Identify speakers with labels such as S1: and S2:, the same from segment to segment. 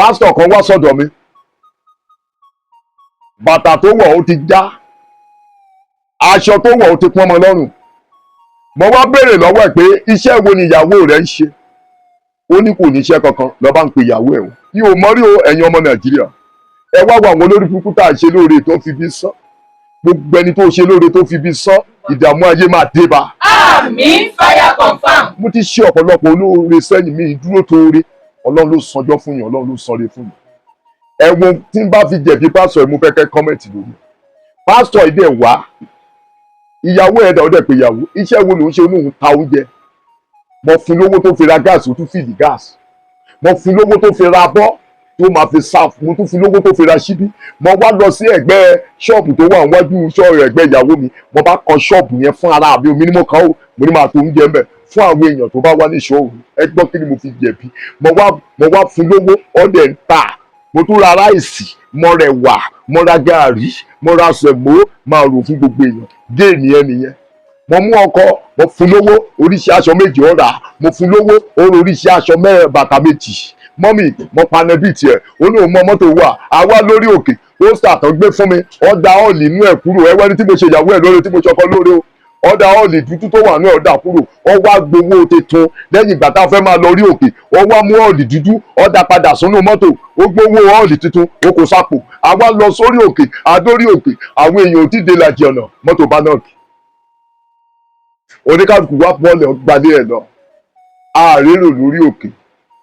S1: Pásítọ̀ kan wá sọ́dọ̀ mi, bàtà tó wọ̀ ó ti já, aṣọ tó wọ̀ ó ti pọ́n mọ́ lọ́rùn. Mo wá béèrè lọ́wọ́ ẹ̀ pé iṣẹ́ wo ni ìyàwó rẹ̀ ń ṣe? Ó ní kò níṣẹ́ kankan. Lọ́ bá ń pe ìyàwó ẹ̀ o. Mi ò mọ̀ rí o. Ẹ̀yin ọmọ Nàìjíríà, ẹ wá wo àwọn olórí burúkú tá à ń ṣe lóore tó fi bí sán. Gbogbo ẹni tó ṣe lóore tó fi bí sán, ìdààmú ayé máa dé bá.
S2: Àmín, fire confirm.
S1: Mo ti ṣe ọ̀pọ̀lọpọ̀ olóore sẹ́yìn mi dúró tóore. Ọlọ́run ló sanjọ́ fún yàn, Ọlọ́run ló sanre fún yàn. Ẹ̀wọ̀n tí n bá fi jẹ̀bi pásítọ̀ ẹ̀, mo fẹ́ kẹ́ comment lórí pásítọ̀ ìdẹ̀ wá. Ìyàwó ẹ̀dá ọdẹ pé ìyàwó, iṣẹ́ wo ló ń ṣe? Olóhùn ta oúnjẹ. Mo fún lówó tó fi ra gas, ó tún fill gas. Mo fún lówó tó fi ra abọ́ tó máa fi serve, mo tún fún lówó tó fi ra ṣíbí. Mo wá lọ sí ẹ̀gbẹ́ ṣọ́ọ̀bù tó wà níwájú ṣọ́ọ̀bù ẹ̀gbẹ́ ìyàwó mi, mo bá kan ṣọ́ọ̀bù yẹn fún ara mi. Omi ni mo kàn ó. Mo ní máa tó oúnjẹ mbẹ̀ fún àwọn èèyàn tó bá wá ní ìṣòro. Ẹ gbọ́, kí ni mo fi jẹ̀bi? Mo wá fún lówó, ọ̀dẹ̀ ń tà. Mo tún ra rice, mo rẹ̀ wà, mo ra gàárì, mo ra semo, máa rò fún gbogbo èèyàn. Géènì ẹ nìyẹn. Mo mú ọkọ, mo fún lówó oríṣi aṣọ 2 ọ̀rà. Mo fún lówó oríṣi aṣọ mẹ́rin, bàtà 2. Mọ́mì, mo paná bíi tiẹ̀. Ó ní òun mọ mọ́tò wà. Àwa lórí òkè, pósítà tó gbé fún mi, ọ̀dà ọ̀ọ̀lì inú ẹ̀ kúrò. Ẹ wẹ́ni tí mo ṣe ìyàwó ẹ̀ lóore, tí mo ṣọkọ lóore o. Ọ̀dà ọ̀ọ̀lì dúdú tó wà ní ọ̀dà kúrò, ó wá gbowó tuntun. Lẹ́yìn ìgbà tá a fẹ́ máa lọ rí òkè, ó wá mú ọ̀ọ̀lì dúdú, ọ̀dà padà sínú mọ́tò, ó gbowó ọ̀ọ̀lì tuntun, ó kó sápò. Àwa lọ sórí òkè, àdórí òkè, àwọn èèyàn ò tí ì dé làjì ọ̀nà, mọ́tò bá náà kì. Oníkàlùkù wá bọ́ọ̀lù ọgbàlẹ̀ ẹ̀ lọ. Àárẹ̀rò lórí òkè,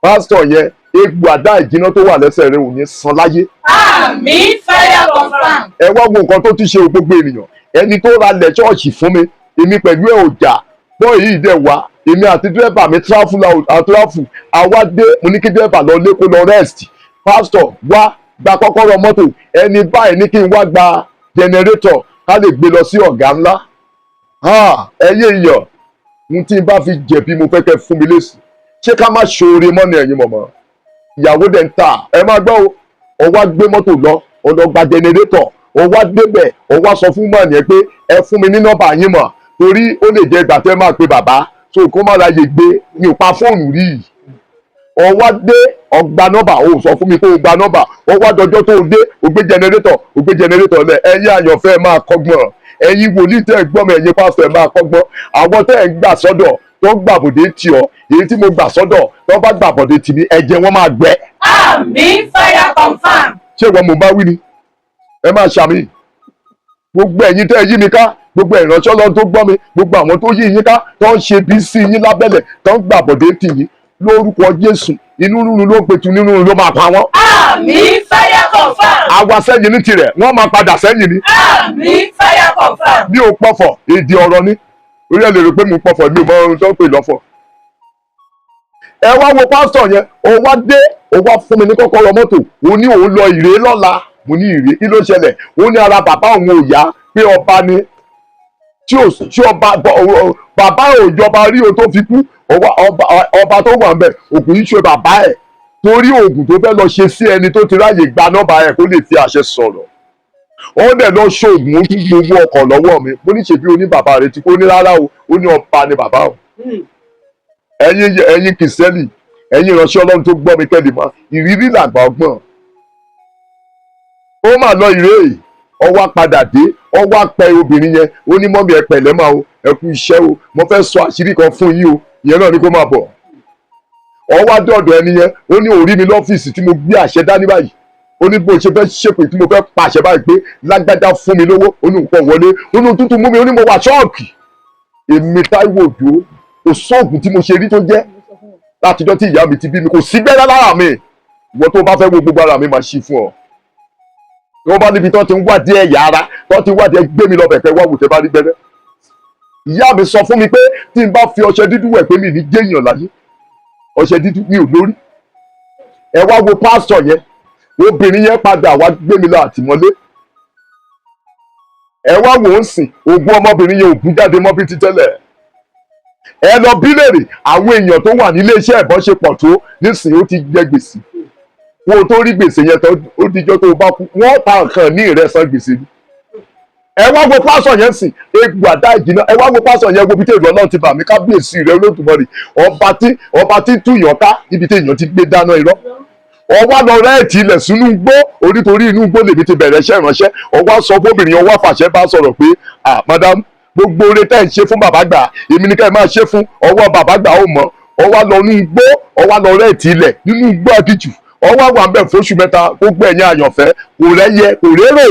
S1: pásítọ̀ yẹn, egbò àdá ìjìnà tó wà lẹ́sẹ̀ rẹ̀ ò ní san láyé.
S2: Àmín, fire confirm.
S1: Ẹ wá wo nǹkan tó ti ṣe gbogbo ènìyàn. Ẹni tó ra lẹ̀ ṣọ́ọ̀ṣì fún mi, èmi pẹ̀lú ẹ̀ ò jà bọ́. Èyí dẹ̀ wá, èmi àti dírẹ́bà mi travel out, travel. Àwa dé, mo ní kí dírẹ́bà lọ lé kó lọ rest. Pásítọ̀ wá gba kọ́kọ́rọ́ mọ́tò. Ẹni báyìí ní kí n wá gba generator ká lè gbé lọ sí ọ̀gá ńlá. Ẹyẹ iyọ̀ n tí n bá fi jẹ̀bi, mo fẹ́ kẹ́ fún mi lésì. Ṣé ká má ṣoore mọ́ ni? Ẹ̀yin mọ̀mọ́, ìyàwó dẹ̀ ń tà. Ẹ máa gbọ́ o. Ọ wá gbé mọ́tò lọ, ọ lọ gba generator, ọ wá débẹ̀, ọ wá sọ fún mọ̀ yẹn pé ẹ fún mi ní nọ́mbà yín mọ̀, torí ó lè jẹ́ ìgbà tẹ́ máa pe bàbá so kó má ráyè gbé. Mi ò pa fóònù rí i. Ọ wá dé, ọ gba nọ́mbà, o sọ fún mi pé o gba nọ́mbà. Ọ wá dọjọ́ tó o dé, o gbé generator, o gbé generator lẹ̀. Ẹ̀yin àyànfẹ́, máa kọ́gbọ́n. Ẹ̀yin wòlíì tẹ́ ẹ̀ gbọ́ mi, ẹ̀yin pásítọ̀, ẹ̀ máa kọ́gbọ́n. Àwọn tẹ́ ẹ̀ ń gbà sọ́dọ̀ tó ń gbàbọ̀dé tì ọ́, èyí tí mo gbà sọ́dọ̀ tó bá gbàbọ̀dé tì mí, ẹ̀jẹ̀ wọn máa gbẹ.
S2: Àmín, fire confirm.
S1: Ṣé ìwọ mò ń bá wí ni? Ẹ máa ṣàmì. Gbogbo ẹ̀yin tẹ́ ẹ yí mi ká, gbogbo ìránṣẹ́ Ọlọ́run tó gbọ́ mi, gbogbo àwọn tó yí yín ká, tó ń ṣe bí sí yín lábẹ́lẹ̀, tó ń gbàbọ̀dé tì yín, lórúkọ Jésù, inú rúru ló ń petu, nínú rúru ló máa pa wọ́n.
S2: Àmín, fire confirm.
S1: Àwa sẹ́yìn ní tirẹ̀, wọ́n máa padà sẹ́yìn ni.
S2: Àmín, fire confirm.
S1: Bí o pọ̀fọ̀, èdè ọ̀rọ̀ ni. Orí ẹ̀ lè rò pé mo pọ̀fọ̀, mi ò mọ ohun tó ń pè lọ́fọ̀. Ẹ wá wo pásítọ̀ yẹn. Ó wá dé, ó wá fún mi ní kọ́kọ́rọ́ mọ́tò. Ó ní òun lọ ìrè lọ́la. Mo ní ìrè, kí ló ṣẹlẹ̀? Ó ní ara bàbá òun ò yá, pé ọba ni tí ò tí ọba bàbá ò jọba rí o tó fi kú. Ọba tó wà ńbẹ̀ òkú yìí ṣe bàbá ẹ̀, torí oògùn tó fẹ́ lọ ṣe sí ẹni tó ti ráyè gba nọ́mbà ẹ̀ kó lè fi àṣẹ sọ̀rọ̀. Ó dẹ̀ lọ ṣoògùn, ó tún gbowó ọkọ̀ lọ́wọ́ mi. Mo ní ṣèbí oní bàbá rẹ̀ ti kó ní rárá o. Ó ní ọba ni bàbá o. Ẹ̀yin kìsẹ́lì, ẹ̀yin ìránṣẹ́ Ọlọ́run tó gbọ́ mi, kẹ́lì mọ́ ìrírí làgbà ọgbọ́n. Ó mà lọ ìrè, ó wá padà dé, ó wá pẹ obìnrin yẹn. Ó ní, "Mummy, ẹ pẹ̀lẹ́ máa o, ẹ kú iṣẹ́ o. Mo fẹ́ sọ àṣírí kan fún yín o." Ìyẹn náà ni kó máa bọ̀. Ó wá dọ̀dọ̀ ẹni yẹn. Ó ní òrí mi lọ́fíìsì tí mo gbé àṣẹ dání báyìí. Ó ní bó ṣe fẹ́ ṣépè tí mo fẹ́ pàṣẹ báyìí pé lágbájá fún mi lówó. Ó ní nǹkan wọlé, ó ní tútù mú mi, ó ní mo wà ṣọ́ọ̀kì. Èmi Táíwò Òjó, kò sóògùn tí mo ṣe rí tó jẹ́. Látijọ́ tí ìyá mi ti bí mi, kò sí gbẹ́rẹ́ lára mi. Ìwọ tó bá fẹ́ wo gbogbo ara mi, máa ṣí fún ọ. Tí wọ́n bá níbi tó ti ń wádìí ẹ̀yà ara, tó ti ń wádìí, ẹ gbé mi lọ bẹ̀kẹ́ wá wò tẹ́ bá rí gbẹ́rẹ́. Ìyá mi sọ fún mi pé tí n bá fi ọṣẹ dúdú wẹ̀ pé mi ní jẹ́yàn láyé. Ọṣẹ dúdú mi ò lórí. Ẹ wá wo pásítọ̀ yẹn. Obìnrin yẹn padà wá gbé mi lọ àtìmọ́lé. Ẹ wá wò ó sìn, ogún ọmọbìnrin yẹn ò bú jáde mọ́ bí ti tẹ́lẹ̀. Ẹ lọ bí léèrè àwọn èèyàn tó wà nílé iṣẹ́ ẹ̀bọ́n ṣe pọ̀ tó nísìnyí. Ó ti jẹ gbèsè. Kó o tó rí gbèsè yẹn tó, ó dijọ́ tó o bá kú, wọ́n ta nǹkan ní ìrẹsàn gbèsè ni. Ẹ wá wo pásọ̀ yẹn sìn, egbò àdá ìjìnà. Ẹ wá wo pásọ̀ yẹn, wo bí tí èrò Ọlọ́run ti bà mí. Kábíyèsí rẹ Olódùmarè, ọba tí túyàn ká níbi tí èèyàn ti gbé dáná irọ́. Ọwá lọ rẹ́ẹ̀tì ilẹ̀ sínú igbó onítorí inú igbó lèmi ti bẹ̀rẹ̀ iṣẹ́ ìránṣẹ́. Ọwá sọ fóbìnrin, ọwá fàṣẹ bá sọ̀rọ̀ pé, "Ah madam, gbogbo oore tẹ́ ẹ̀ ń ṣe fún bàbá gbà, èmi ní ká ẹ máa ṣe fún." Ọwọ́ bàbá gbà ó mọ̀. Ọwá lọ nínú igbó, ọwá lọ rẹ́ẹ̀tì ilẹ̀ nínú igbó àdìjù, ọwá wà ń bẹ̀ fóṣù 3. Gbogbo ẹ̀yin àyànfẹ́, kò rẹ́yẹ, kò rérò.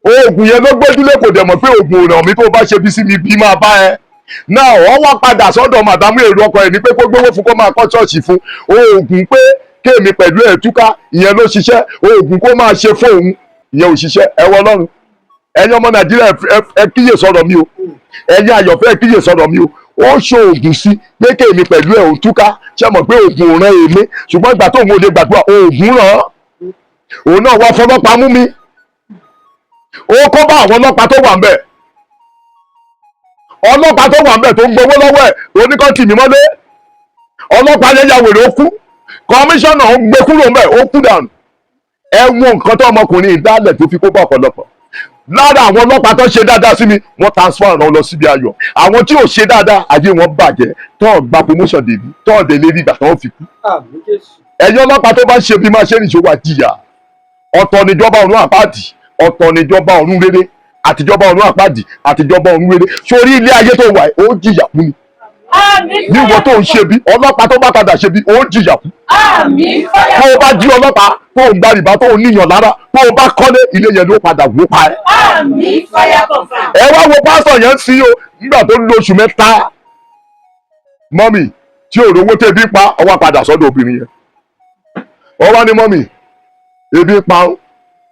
S1: Oògùn yẹn ló gbójúlé, kò dẹ̀ mọ̀ pé oògùn ò ràn mí. Tó bá ṣe bí sí mi, bí máa bá ẹ náà. Wọ́n wá padà sọ́dọ̀ màdámù. Èrò ọkọ ẹ̀ ní pé kó gbówó fún, kó máa kọ́ ṣọ́ọ̀ṣì fún. Oògùn pé kéèmí pẹ̀lú ẹ̀ túká, ìyẹn ló ṣiṣẹ́. Oògùn kó máa ṣe fún òun, ìyẹn ò ṣiṣẹ́. Ẹ wọ Ọlọ́run. Ẹ̀yin ọmọ Nàìjíríà, ẹ kíyè sọ̀rọ̀ mi o. Ẹ̀yin àyọ̀fẹ́, ẹ kíyè sọ̀rọ̀ mi o. Ó ṣe oògùn sí pé kéèmí pẹ̀lú ẹ̀ ò túká. Ṣé mọ̀ pé oògùn ò ràn èmi? Ṣùgbọ́n ìgbà tóun ò lè gbàdúrà, oògùn ràn án. Òun náà wá fọlọ́pàá mú mi. Ó kó bá àwọn ọlọ́pàá tó wà ń bẹ̀, ọlọ́pàá tó wà ń bẹ̀ tó ń gbowó lọ́wọ́ ẹ̀, oníkan tì mí mọ́lé. Ọlọ́pàá yẹn ya wèrè, ó kú. Kọmíṣánná ń gbé kúrò ń bẹ̀, ó kú dànù. Ẹ wo nǹkan tó ọmọkùnrin ìdálẹ̀ tó fi kó bá ọ̀pọ̀lọpọ̀. Lára àwọn ọlọ́pàá tó ṣe dáadáa sí mi, wọ́n transfer wọn lọ síbi ayọ̀. Àwọn tí ò ṣe dáadáa, ayé wọn bàjẹ́, tó gba promotion dèbí, tó délé rí ìgbà tó ń fi kú.
S3: Àmín Jésù.
S1: Ẹ̀yin ọlọ́pàá tó bá ń ṣe bí, máa ṣe nìṣó, wà jìyà. Ọ̀tọ̀ níjọba ọ̀run àpáàdì, ọ̀tọ̀ níjọba ọ̀run rere. Àtijọba ọ̀run àpáàdì, àtijọba ọ̀run rere. Sórí ilé ayé tó wà, ó jìyà fún mi.
S2: Àmín.
S1: Níwọ tó ń ṣe bí ọlọ́pàá, tó bá padà ṣe bí, ó jìyà fún.
S2: Àmín.
S1: Tó o bá jí ọlọ́pàá, tó o ń gba rìbá, tó o níyàn lára, tó o bá kọ́lé, ilé yẹn ló padà wó pa ẹ́.
S2: Àmín, fire confirm.
S1: Ẹ wá wo pásítọ̀ yẹn sí o. Nígbà tó ń lo oṣù 3, mummy, tí ò rówó tẹ̀bí pa, ó wá padà sọ́dọ̀ obìnrin yẹn. Ó wá ní, "Mummy, ebi pa ó."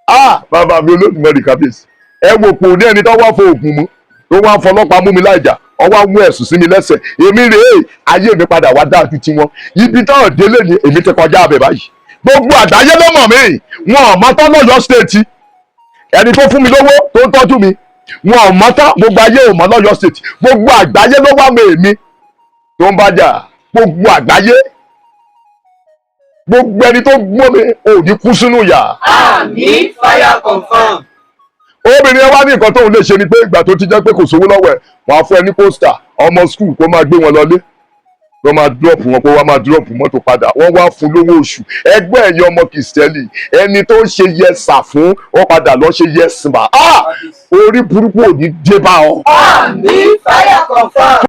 S1: Ah, bàbá mi Olódùmarè, kábíyèsí! Ẹ wò pò ní ẹni tó wá fọ oògùn mu, tó wá fọlọ́pàá mú mi láìjà, ó wá mú ẹ̀sùn sí mi lẹ́sẹ̀. Èmi rèé, ayé mi padà wá dáa ju tiwọn. Ibi táwọn délé ni èmi ti kọjá abẹ báyìí. Gbogbo àgbáyé ló mọ̀ mí. Wọn ò mọ̀ tán lọ́yọ̀ọ́ State. Ẹni tó fún mi lówó, tó ń tọ́jú mi, wọn ò mọ̀ tán. Gbogbo ayé ò mọ̀ lọ́yọ̀ọ́ State. Gbogbo àgbáyé ló wá mọ èmi tó ń bá jà. Gbogbo àgbáyé, gbogbo ẹni tó gbọ́ mi, ò ní kú sínú ìyà.
S2: Àmín.
S3: Fire confirm.
S1: Obìnrin ẹ wá ní nǹkan tóun lè ṣe ni pé ìgbà tó ti jẹ́ pé kò sówó lọ́wọ́ ẹ̀, wọ́n á fún ẹ ní coaster ọmọ school, kó máa gbé wọn lọlé, kó máa drop wọn, kó wá máa drop mọ́tò padà. Wọ́n wá fún lówó oṣù. Ẹgbẹ́ ẹ̀yin ọmọ kìrìsìtẹ́nì, ẹni tó ń ṣe yes sir fún, ó padà lọ ṣe yes ma. Ah, orí burúkú ò ní dé bá ọ.
S2: Àmín, fire confirm.